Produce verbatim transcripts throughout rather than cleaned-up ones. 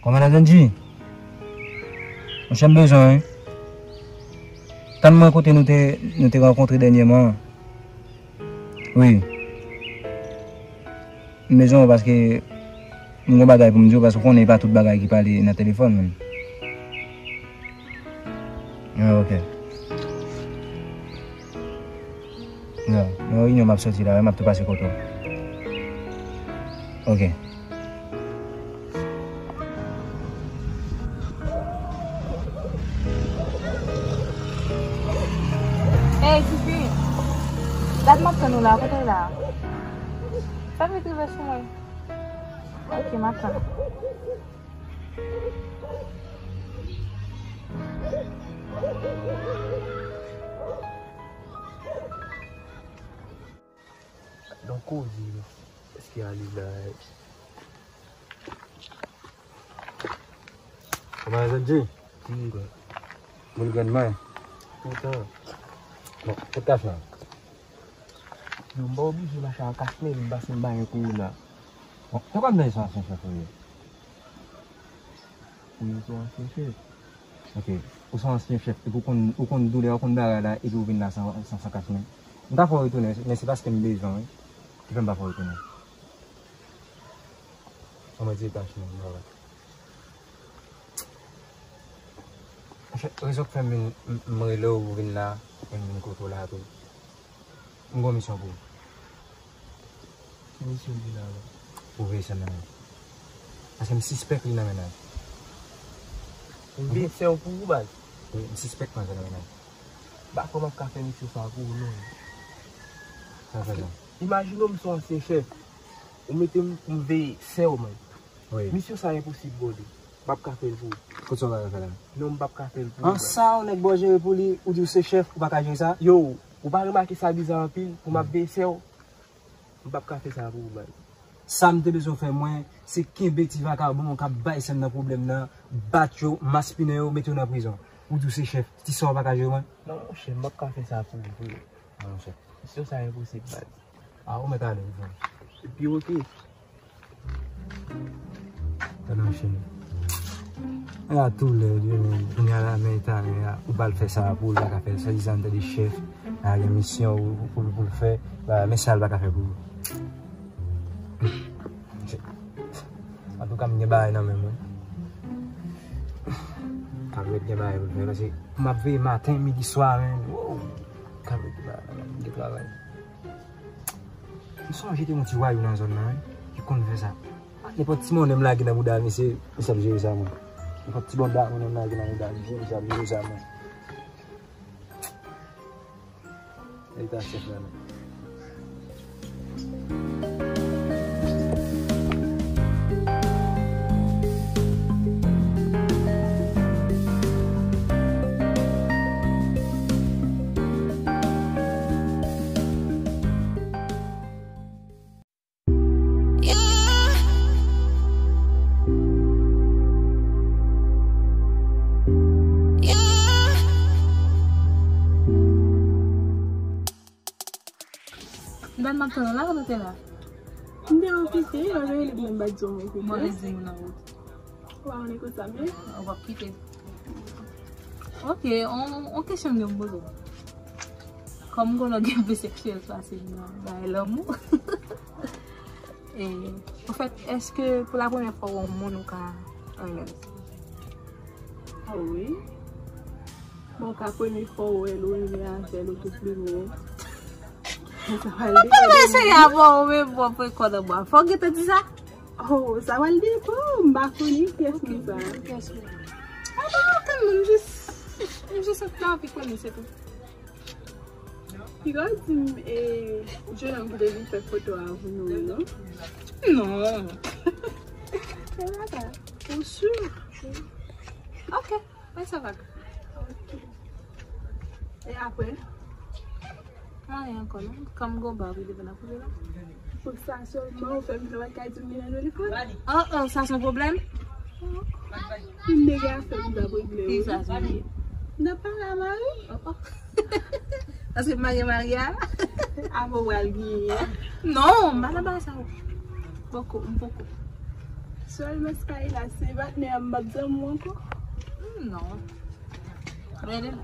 Kòmandan Djandji, monchè, m bezwen w wi. Tann mwen kote nou te, nou te rankontre dènyèman an. Wi. M bezwen w paske m gon bagay pou m di w, paske w konnen e pa tout bagay ki pale nan telefòn menm. Ah, ok. Ya, nan reyinyon m ap soti la, m ap tou pase kote w. Ok. Ey, tifi! Dat m ap tann ou la, kote w la? Fè vit rive sou mwen. Ok, m ap tann. Donk, koze, èske Alice la? Kòman sa, Dji? Wi, bro. Boul grenn mwen. Toutan. Bon, kot kach la? Non, m pa oblije mache ak kach, men m pase m pa gen kowona. Bon, se kòman se yon ansyen chèf ou ye? Wi, m se yon ansyen chèf. Ok. Ou se yon ansyen chèf, epi ou konn, ou konn doulè, ou konn bagay la, epi ou vin la san, san, san kach, men. M ta fè w retounen, men se paske m bezwen w, wi. Ki fè m pa fè w retounen. An mwen di kach, men, m pa wè. Monchè, rezon k fè m vin, m, m rele w pou vin la, e m vin kote w la tou. M gon misyon pou ou. Ki misyon w gen la, la? Pou veye sè m nan men l. Paske m sispèk li nan mennaj. Pou veye sè w pou ou, baz? Wi, m sispèk mwen se nan mennaj. M pa kwè m ap ka fè misyon sa pou ou, non. Sa fè sa. Imajine w, m se yon ansyen chèf. Ou mete m pou m veye sè w, man. Wi. Misyon sa enposib, brother. M p ap ka fè l pou ou. Kot sa w pa ka fè la? Non, m p ap ka fè l pou ou, bro. An sa, yon nèg bò jere pou li, ou di w se chèf, ou pa ka jere sa? Yo, ou pa remake sa biza anpil, pou m ap veye sè w? M p ap ka fè sa pou ou, baz. Sa m te bezwen fè mwen, se kenbe ti vakabon k ap bay sè m nan pwoblèm nan, bat yo, maspinen yo, mete yo nan prizon. Ou di w se chèf, ti sa w pa ka jere mwen? Non, monchè, m p ap ka fè sa pou ou, vre. Non, monchè. Misyon sa enposib, baz. A, ou mèt ale, wi, frè. Epi, ok. Tande, monchè. E a tou lè, wi, men kounye a la, men Italyen a, ou ba l fè sa pou l pa ka fè l, swadizan tande chèf, a gen misyon pou, pou, pou l fè, ba, men sa l pa ka fè pou ou. Antouka, m gen bagay nan men mwen. Kalwèt gen bagay pou l fè, paske m ap veye maten, midi, swa, men. Wow! Kalwèt gen bagay nan men mwen, m gen travay. M sonje te yon ti wayou nan zòn nan, wi, ki konn fè sa. Nenpòt ti monnen m lage nan bouda misye, misye ap jere sa mwen. Nenpòt ti banda monnen m lage nan bouda misye, misye ap jere sa mwen. Leta chèf la, non. M pa t ap tann ou la, kote w te la? M te okipe, yo rele m, m pa t janm okipe. Mwen redi m nan wout. Ou pa konnen konsa m ye? Ou p ap kite. Ok, on, on kesyon m gen pou poze w. Kòm m konnen w gen plis eksperyans pase m nan bagay lanmou. E, anfèt, èske pou la premyè fwa w wè yon moun ou ka alèz? Ah wi. Bon, ka premye fwa w wè l, ou renmen avè l, ou tou plimen. Sa pral depann de moun. Mwen eseye avè w, men bon, pou kò nan bwa. Fò w gentan di sa? Oh, sa pral depann, m pa konnen kiyès moun sa. Kiyès moun? Ah, pa okenn moun, m jis, m jis anvi konnen, se tou. Piga w di m, e, jennonm ki te vin fè foto a pou nou, non? Non. Se pa sa. Ou si? Ok. Mwen sa va. Ok. E apre? Anyen ankò, non. Kòm gon ba, ou vle vin ap koute la? Pou sa sèlman, ou fè m vin wè kay di m gen nan telefòn? Oh, oh, sa se yon pwoblèm? Yon nèg afè m t ap regle, wi. Ki sa se? M t ap pale a Mari. Oh, oh. Paske m marye Maria. Apre w pral genyen. Non, m pa nan bagay sa yo. Poko, m poko. Sèl Mascarina, se patnè a m p ap zanmi w ankò. Hmm, non. Rele la.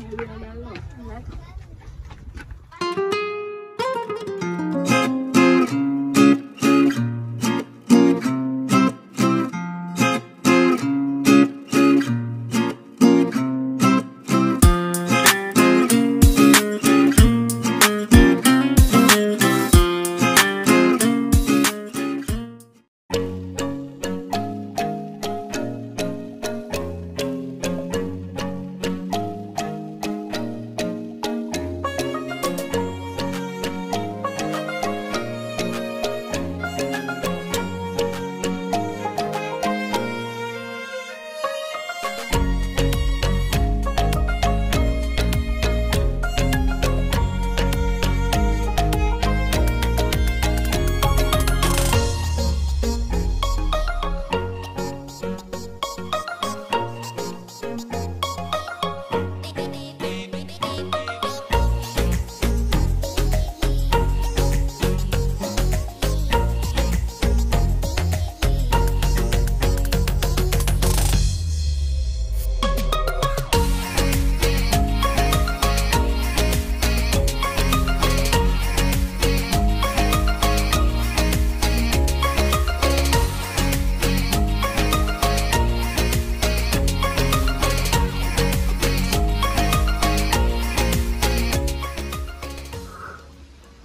Rele la, non.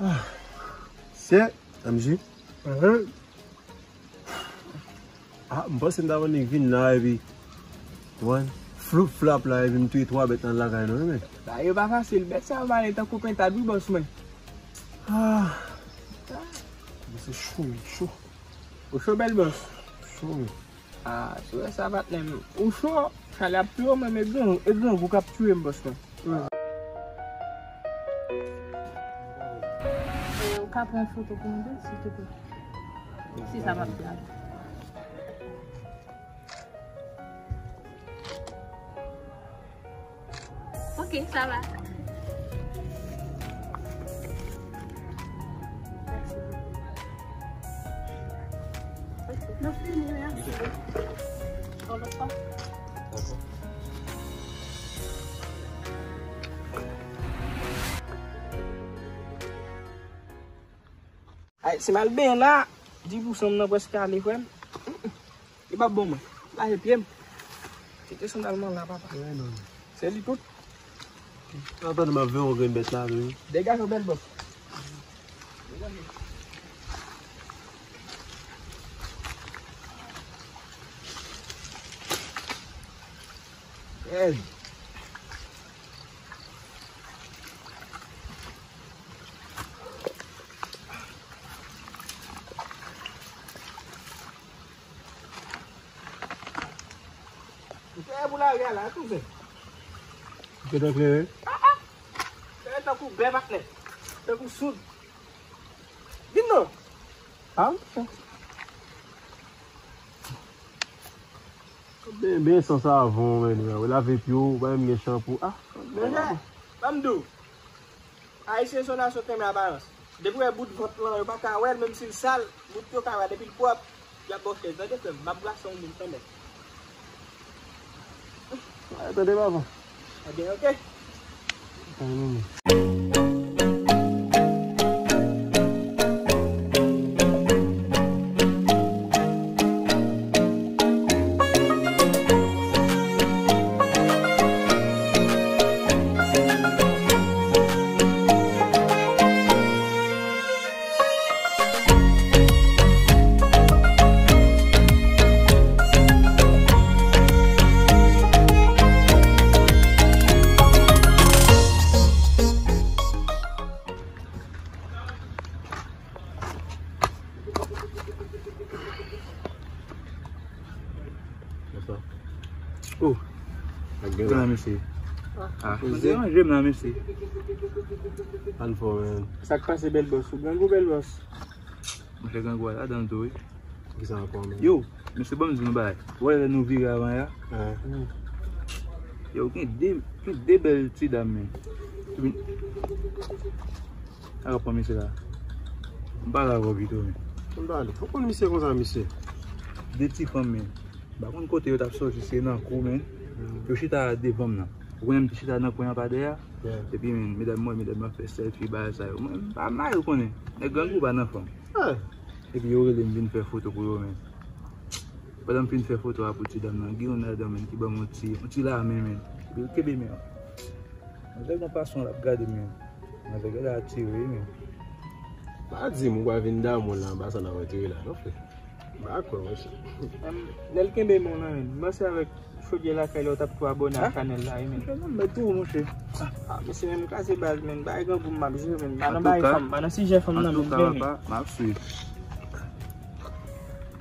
Ah, sè, M J. Mhm. Ah, m panse m ta annik vin la epi, mwen, floup flap la epi m touye twa bèt nan lakay nou, wi, men. Bagay yo pa fasil, bèt sa yo male tankou pentab, wi, bòs mwen. Ah. Misye cho, wi, cho. Ou cho, bèl bòs? Cho, wi. Ah, si w wè sa, patnè m. Ou cho, chalè ap touye w, men, men gran, e grangou k ap touye m, bòs mwen. Ou ka pran foto pou m tou, silteplè? Se sa m ap di a. Ok, sa va. Mèsi. Ok, nou fini, mèsi. Yon lòt fwa. Dakò. Ay, si m al benyen la, di pou san m nan prèske ale, frè m. Li p ap bon mwen. Lave pye m. Kite sandal mwen la, papa. Wè, non. Se li tout. Atann, m ap veye yon grenn bèt la, wi. Degaje w, bèl bòs. Hey. Ou klere pou lari a la, kouzen. Ou te klere? Ah, ah. Klere tankou bè, patnè. Tankou soud. Vin non. Ah, ok. Ben, ben, san savon, men, ou lave pye w, ou pa menm gen chanpou. Ah, ben, monchè, ban m di w, Ayisyen se yon nasyon k renmen aparans. Depi w wè bout vant lan, yo pa ka wè l, menm si l sal, bout yo ka wè l, depi l pwòp, y ap ba w chèz. Tande, frè m, m ap brase yon moun kanmenm. Ay, tande, papa. Ebyen, ok. Bonswa. Oh. Ak byen la, mesye. Ah, mwen deranje m la, mesye. Ann fò, men. Sa k pase, bèl bòs? Ou grangou, bèl bòs? Monchè, grangou a ladan l tou, wi. Kisa ankò, men? Yo, mesye, ban m di nou bagay. Ou wè lè nou vire avan ya? Ah. Yo, gen de, gen de bèl ti dam, men. Al pran mesye la. M pale avè w pito, men. Konn pale. Ou konn misye konsa, misye? De ti fanm, men. M pa konn kote yo t ap soti, se nan kou, men. Yo chita devan m nan. Ou konnen m te chita nan kwen an pa dèyè? Epi, men, medam mwen, medam nan fè sèlfi, bagay sa yo. Mwen, m pa mal, ou konnen. Nèg grangou pa nan fanm. Epi yo rele m vin fè foto pou yo, men. Pandan m fin fè foto a pou ti dam nan, gen youn ladan, men, ki ban m yon ti, yon ti lamen, men. Epi l kenbe men an. Manzè gon fason l ap gade m, men. Manzè genlè atire wi, men. Pa di m ou pral vin damou la anba sa n ap retire la, non, frè. M pa kwè, monchè. Em, lè l kenbe men w nan men l, m panse avèk chodyè lakay la, ou t ap tou abòne ak chanèl la, wi, men. Monchè, non, m mèt tou, monchè. Ah, mesye, men m kase baz, men. Bagay grangou m ap jwe, men. Pa nan bagay fanm, pa nan sijè fanm nan, men, m vini. Antouka, papa, m ap swiv.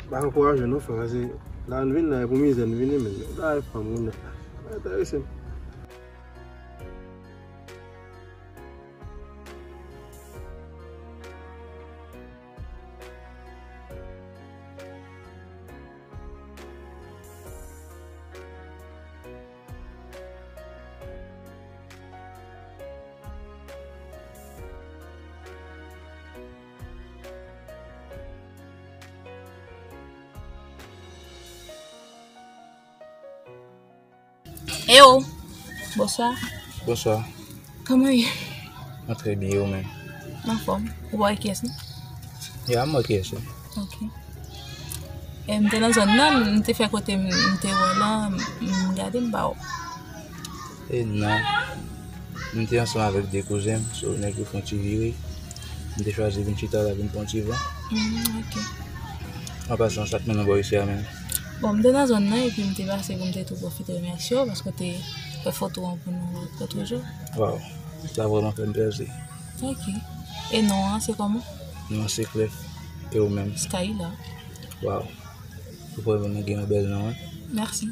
M pa ankouraje w non, frè, paske la n vin la, e pou mizè n vini, men. Bagay fanm, moun nan. Pa enterese m. Eyo! Bonswa. Bonswa. Kòman w ye? Mwen trè byen, ou menm? M anfòm. Ou pa wè kiyès, non? Ya, m wè kiyès, wi. Ok. E, m te nan zòn nan, m te fè kote m, m te wè w lan, m, m gade, m pa wè w. E non. M te ansanm avèk de kouzen m, so nèg yo fè yon ti vire. M te chwazi vin chita la, vin pran yon ti van. Mm, ok. An pasan, sa k mennen w bò isi a menm? Bon, m te nan zòn nan, epi m te pase pou m te tou pwofite remèsye w, paske w te fè foto an pou nou lòt jou. Waw, sa vrèman fè m plèzi. Ok. E non an, se kòman? Non an se Clef. E ou menm? Skyla. Waw. Ou vrèman gen yon bèl non, wi. Mèsi.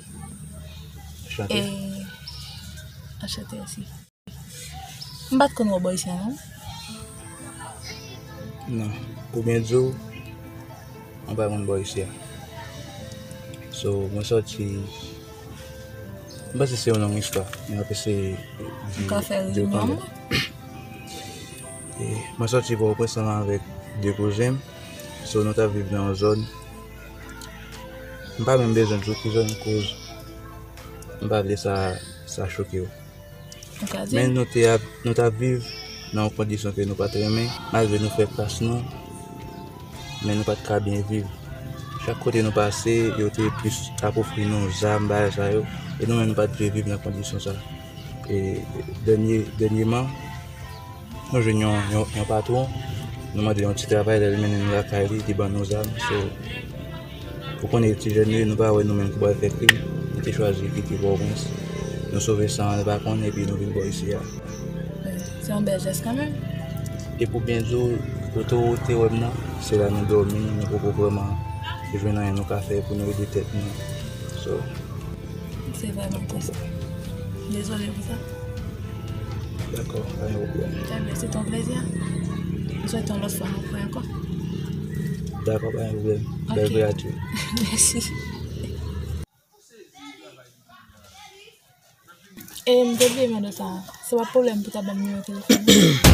Anchante. E, anchante osi. M pa t konn wè w bò isi a, non. Non. Pou byen di w, mwen pa konn bò isi a. So, mwen sòti, m panse se yon long istwa. Mwen ap eseye di, di w kanmenm. E, mwen sòti Pòtoprens ansanm avèk de kouzen m. So, nou t ap viv nan yon zòn. M pa menm bezwen di w ki zòn, koz m pa vle sa, sa choke w. Men nou te ap, nou t ap viv nan yon kondisyon ke nou pa t renmen, malgre nou fè klas nou, men nou pa t ka byen viv. Chak kote nou pase, yo te plis ap ofri nou zam, bagay sa yo, e nou menm nou pa t vle viv nan kondisyon sa. E dènye, dènyèman, nou jwenn yon, yon, yon patwon, nou mande yon ti travay, lè l mennen nou lakay li, li ban nou zam. So, ou konnen ti jèn yo, nou pa wè nou menm ki pral fè krim, nou te chwazi kite Pòtoprens. Nou sove san ann pa konn, epi nou vin bò isi a. Se yon bèl jès kanmenm. E pou byen di w, kote w te wè m nan, se la nou dòmi, nou poko vrèman jwenn anyen nou ka fè pou nou ede tèt nou. So, Se vrèman tris. Dezole pou sa. Dakò, pa gen pwoblèm. Trè byen, se te yon plezi, a. M swete yon lòt fwa nou kwè ankò. Dakò, pa gen pwoblèm. Ok. Bèl vre a Dye. Mèsi. E m te bliye mande sa. Se pa pwoblèm pou ta ban m nimewo telefòn ou?